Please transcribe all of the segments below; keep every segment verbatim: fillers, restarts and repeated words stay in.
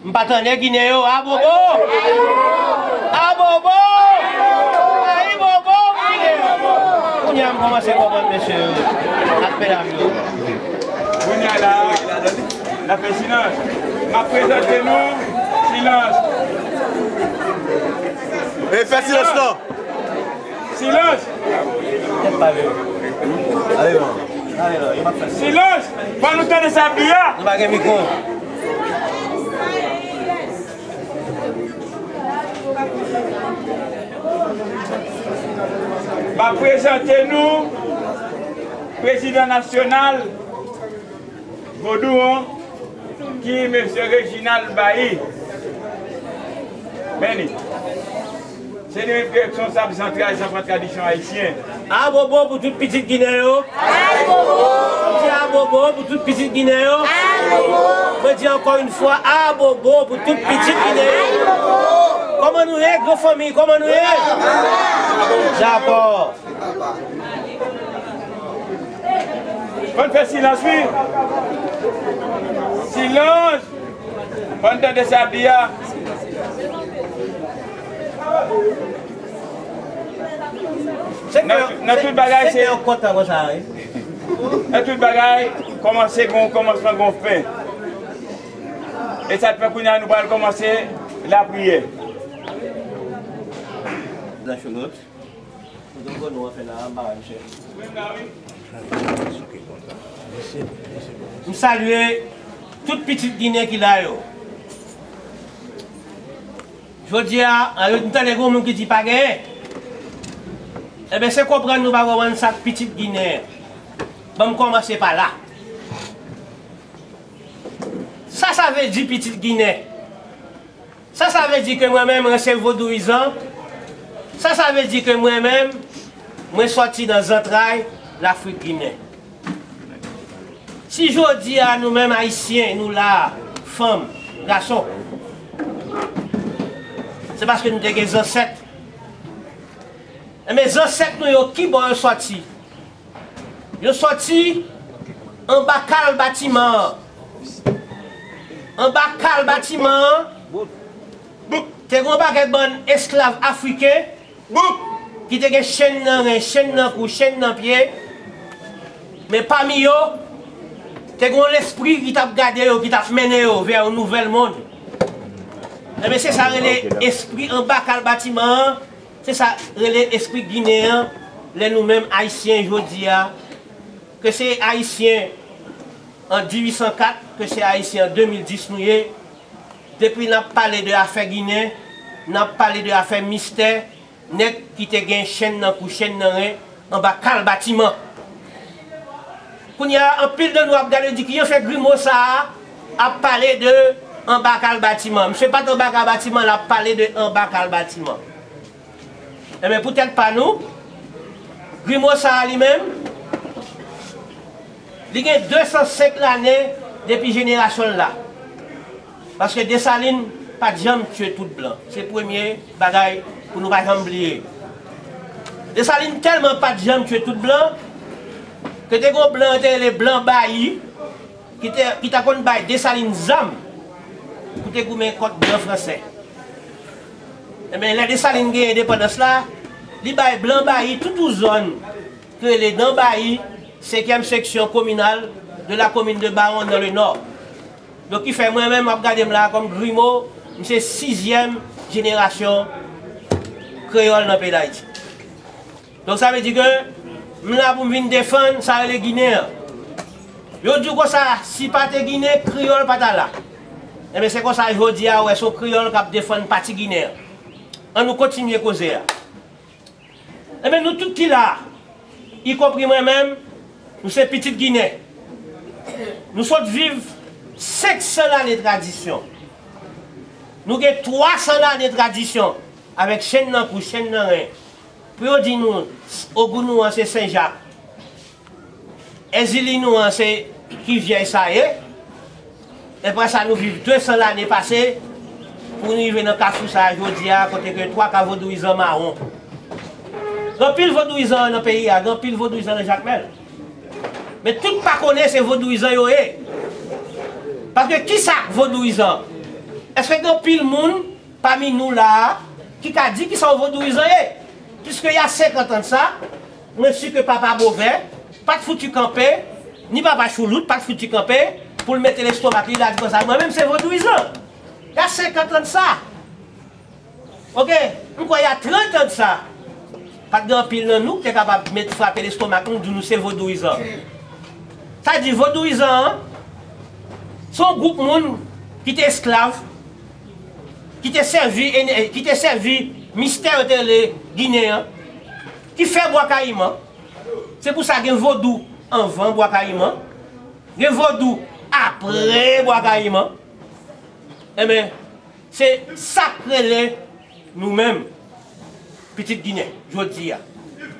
M pa tande Ginen yo, abobo! Abobo! Ayibobo pou Ginen yo! Kounye a m kòmanse konprann mesye yo ak medam yo. Kounye a la, n ap fè silans. M ap prezante nou silans. E fè silans non! Silans! Silans! Fò nou tande sa ap di a! Nou pa gen mikwo. M ap prezante nou prezidan nasyonal Vodou an, ki mesye Reginald Bailly. Men li. Se li menm ki responsab Zantray Zanfan Tradisyon Ayisyen. Abobo pou tout pitit Ginen yo. Abobo! Di abobo pou tout pitit Ginen yo. Abobo! Mwen di ankò yon fwa, abobo pou tout pitit Ginen yo. Kòman nou ye, gran fanmi? Kòman nou ye? Dakò. Fò n fè silans, wi. Silans! Fò n tande sa ap di a. Nan, nan tout bagay, se, nan tout bagay, kòmanse gon kòmansman, gon fen. E sa k fè kounye a nou pral kòmanse lapriyè. Blanchonot. Mwen gen gwo nou an fè la, m pa wè misye. M salye tout pitit Ginen ki la yo. Jodi a, an, m tande gen moun ki di pa genyen. Enben, se konprann nou pa konprann sa k pitit Ginen. Ban m kòmanse pa la. Sa sa vle di pitit Ginen? Sa sa vle di ke mwen menm, mwen se vodouyizan? Sa sa vle di ke mwen menm, mwen sòti nan zantray Lafrik Ginen? Si jodi a nou menm Ayisyen, nou la, fanm, gason, se paske nou te gen zansèt. Enben, zansèt nou yo, ki bò yo sòti? Yo sòti anba kal batiman an. Anba kal batiman an, te gen yon pakèt bann esklav afriken ki te gen chenn nan ren, chenn nan kou, chenn nan pye. Men pami yo, te gen yon lespri ki t ap gade yo, ki t ap mennen yo vè yon nouvèl mond. Enben, se sa rele espri anba kal batiman an. Se sa rele espri Ginen an, lè nou menm Ayisyen jodi a, ke se Ayisyen an dizuit san kat, ke se Ayisyen an de mil dis nou ye, depi n ap pale de afè Ginen, n ap pale de afè mistè, nèg ki te gen chenn nan kou, chenn nan ren, anba kal batiman. Kounye a, anpil de nou ap gade di kijan fè Grimo sa a ap pale de anba kal batiman. Misye pa t anba kal batiman, l ap pale de anba kal batiman. Enben, poutèt pa nou, Grimo sa a li menm, li gen de san senk lane depi jenerasyon l la. Paske Desalin pa t janm tiye tout blan. Se premye bagay pou nou pa janm bliye. Desalin tèlman pa t janm tiye tout blan, ke te gen yon blan yo te rele Blan Bayi, ki te, ki ta konn bay Desalin zam pou te goumen kont blan fransè. Enben, lè Desalin gen endepandans la, li bay Blan Bayi tout yon zòn ki rele Nan Bayi, senkyèm seksyon kominal de la commune de Bawon dans le Nord. Donk, ki fè mwen menm, w ap gade m la kòm Grimo, m se sizyèm jenerasyon kreyòl nan peyi Dayiti. Donk, sa vle di ke m la pou m vin defann sa rele Ginen an. Yo di w konsa, si pa te Ginen, kreyòl pa ta la. Enben, se konsa, jodi a, w wè se yon kreyòl k ap defann pati Ginen an. An nou kontinye koze a. Enben, nou tout ki la a, ikonpri mwen menm, nou se pitit Ginen. Nou sot viv senk san lane tradisyon. Nou gen twa san lane tradisyon avèk chenn nan kou, chenn nan ren. Pou yo di nou, Ogou nou an se Sen Jak. Èzili nou an se ki vyèj sa ye? Epi sa nou viv de san lane pase pou nou rive nan kafou sa a jodi a, kote ke twa ka vodouyizan mawon. Gen anpil vodouyizan nan peyi a, gen anpil vodouyizan nan Jakmèl. Men tout pa konnen se vodouyizan yo ye. Paske kisa k vodouyizan? Èske gen anpil moun pami nou la a ki ka di kisa yon vodouyizan ye? Piske y a senkant an de sa, mwen si ke papa Bovè pa t fouti kanpe, ni papa Choulout pa t fouti kanpe pou l mete lestomak li la di konsa, mwen menm se vodouyizan. Y a senkant an de sa. Oke, m kwè y a trant an de sa, pa t gen anpil nan nou ki te kapab met frape lestomak nou, di nou se vodouyizan. Sa di vodouyizan an, se yon gwoup moun ki te esklav, ki te sèvi, ki te sèvi mistè yo te rele Ginen an, ki fè Bwa Kayiman. Se pou sa gen vodou anvan Bwa Kayiman, gen vodou apre Bwa Kayiman. Enben, se sa k rele nou menm, pitit Ginen, jodi a.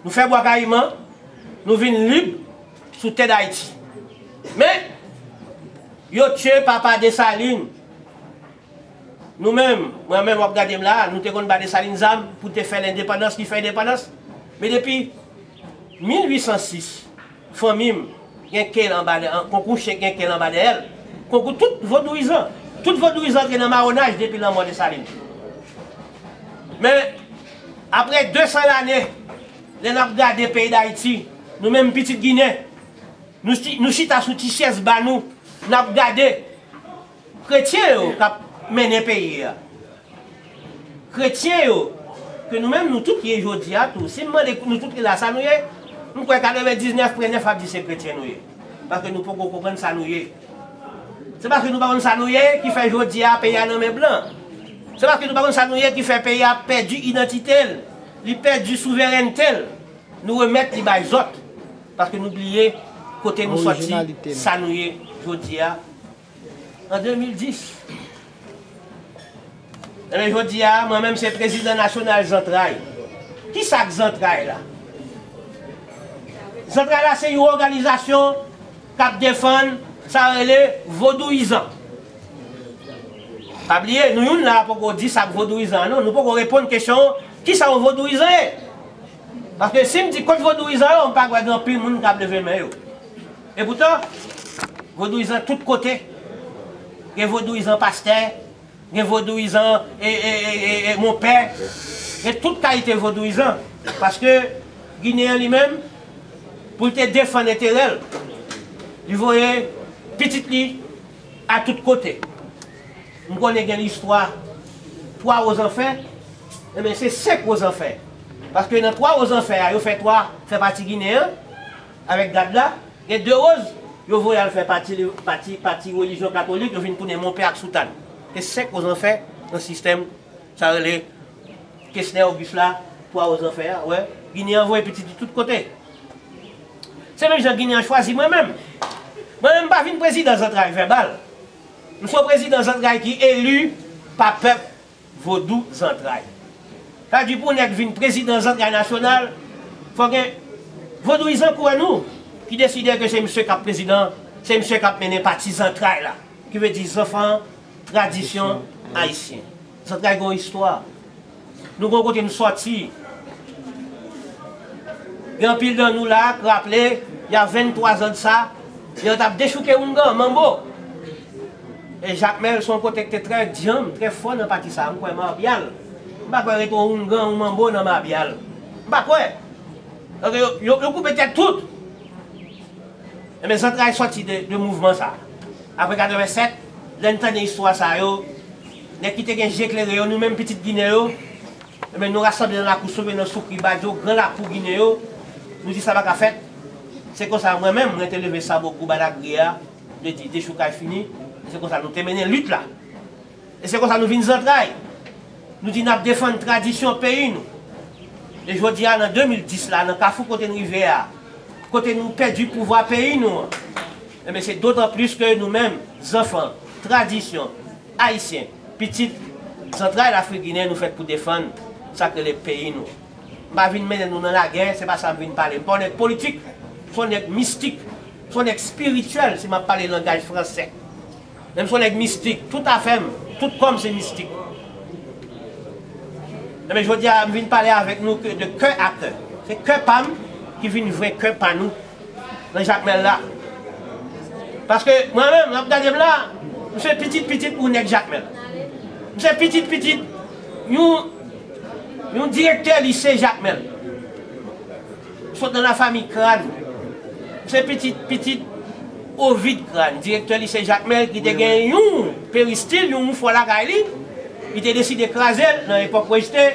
Nou fè Bwa Kayiman, nou vin lib sou tè Dayiti. Men, yo tye papa Desalin. Nou menm, mwen menm w ap gade m la, nou te konn ba Desalin zam pou te fè lendepandans, li fè endepandans. Men depi mil uit san sis, fanmi m gen ke l anba dè, konkou chen gen ke l anba dèyè l. Konkou tout vodouyizan. Tout vodouyizan antre nan mawonaj depi lanmò Desalin. Men, apre de san lane, lè n ap gade peyi Dayiti, nou menm pitit Ginen, nou, nou chita sou ti chèz ba nou, n ap gade kretyen yo k ap mennen peyi a. Kretyen yo, ke nou menm nou tout ye jodi a tou. Si m mande nou tout ki la sa nou ye, m kwè katrevendiznèf pwen nèf ap di se kretyen nou ye. Paske nou poko konprann sa nou ye. Se paske nou pa konn sa nou ye ki fè jodi a peyi a nan men blan. Se paske nou pa konn sa nou ye ki fè peyi a pèdi idantite l, li pèdi souverènte l. Nou remèt li bay zòt. Paske nou bliye kote nou sòti, sa nou ye jodi a. An de mil dis. Enben, jodi a, mwen menm se prezidan nasyonal Zantray. Kisa k Zantray la? Zantray la se yon òganizasyon k ap defann sa yo rele vodouyizan. Pa bliye, nou youn la poko di sa k vodouyizan an non. Nou poko reponn kesyon kisa yon vodouyizan ye. Paske si m di kot vodouyizan yo, m pa kwè gen anpil moun k ap leve men yo. Epoutan, vodouyizan tout kote. Gen vodouyizan pastè, gen vodouyizan e, e, e, e, e monpè, gen tout kalite vodouyizan. Paske Ginen an li menm, pou l te defann enterè l, li voye pitit li a tout kote. M konnen gen listwa twa wozanfè, enben se senk wozanfè. Paske nan twa wozanfè a, yo fè twa fè pati Ginen an, avèk gad la, gen de woz, yo voye al fè pati, pati, pati relijyon katolik, yo vin tounen monpè ak soutàn. Se senk wozanfè nan sistèm, sa rele Kesner Auguste la, twa wozanfè a, wè. Ginen an voye pitit li tout kote. Se menm jan Ginen an chwazi mwen menm. Mwen menm m pa vin prezidan Zantray vèbal. M se yon prezidan Zantray ki eli pa pèp vodou Zantray. Sa di pou nèg vin prezidan Zantray nasyonal, fò gen vodouyizan kouwè nou ki deside ke se misye k ap prezidan, se misye k ap mennen pati Zantray la, ki vle di zanfan tradisyon ayisyen. Zantray gen yon istwa. Nou gen yon kote nou sòti. Gen anpil nan nou la k raple, y a venntwa zan de sa, lè yo t ap dechouke oungan, manbo. E Jakmèl se yon kote ki te trè dyanm, trè fò nan pati sa a, m kwè Mabyal. M pa kwè ret yon oungan, yon manbo nan Mabyal. M pa kwè. Donk, yo, yo, yo koupe tèt tout. Enben, Zantray sòti de, de mouvman sa a. Apre katrevennsèt, lè n tande istwa sa yo, nèg ki te gen je klere yo, nou menm pitit Ginen yo, enben, nou rasanble nan lakou Souvenans, Soukri, Badyo, gran lakou Ginen yo, nou di sa pa ka fèt. Se konsa, mwen menm, mwen te leve sabo gou Badagri a, mwen te di dechoukay fini, e se konsa nou te mennen lit la. E se konsa nou vin Zantray. Nou di n ap defann tradisyon peyi nou. E jodi a, nan de mil dis la, nan kafou kote n rive a, kote nou pèdi pouvwa peyi nou an, enben, se dotan plis ke nou menm, zanfan tradisyon ayisyen, pitit Zantray Lafrik Ginen, nou fèt pou defann sa k rele peyi nou. M pa vin mennen nou nan lagè, se pa sa m vin pale. M pa yon nèg politik, m se yon nèg mistik, m se yon nèg espirityèl, si m ap pale langaj fransè. Men m se yon nèg mistik, tout afè m, tout kò m se mistik. Enben, jodi a, m vin pale avèk nou ke de kè a kè. Se kè pa m ki vin vre kè pa nou nan Jakmèl la. Paske mwen menm, n ap gade m la, m se pitit pitit yon nèg Jakmèl. M se pitit pitit yon yon direktè lise Jakmèl. Sot nan lafanmi Kràn. M se pitit pitit Ovid Kràn, direktè lise Jakmèl ki te gen yon peristil, yon moufwa lakay li. Li te deside kraze l nan epòk rejte.